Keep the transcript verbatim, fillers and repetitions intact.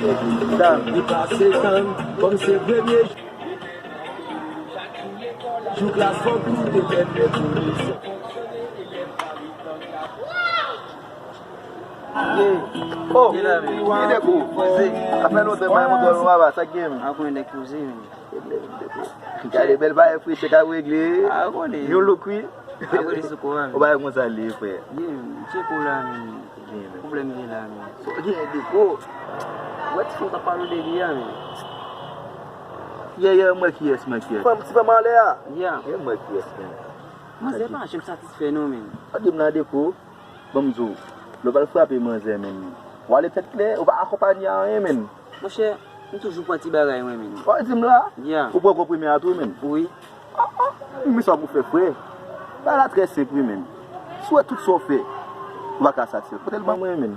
Dam, li pase tann kòm se premye jou klas fòk nou te fè fè pou li. Oh, ki de kou? Poze. Sa fè lontan mwen montre nou ava, sa k gen? A konnen nèg poze, men. Gade bèl bagay fresh k ap regle. A konnen. Yon look, wi. Ap rele sou kò a, men. Ou bagay konsa li ye, frè. Gen, tcheko la, men. Gen, men. Pwoblèm gen la, men. Gen de kou. Wè ti fanm t ap pale de li a, men. Yè, yè, mwen kiyès, mwen kiyès. Fanm, ti fanm anlè a. Ya. Yè, mwen kiyès, men. Manzè pa janm satisfè non, men. Ou di m nan de kou. Ban m di w, lè w pral frape manzè, men, w ale tèt klè, ou pa akonpanye a anyen, men. Monchè, m toujou pran ti bagay mwen, men. W ap di m la? Ya. Ou pran gwo premye a tou, men. Wi. Ah, ah, men sa pou fè, frè. Bagay la trè senp, wi, men. Si w wè tout sa w fè, ou pa ka satisfè, pote l ban mwen, men.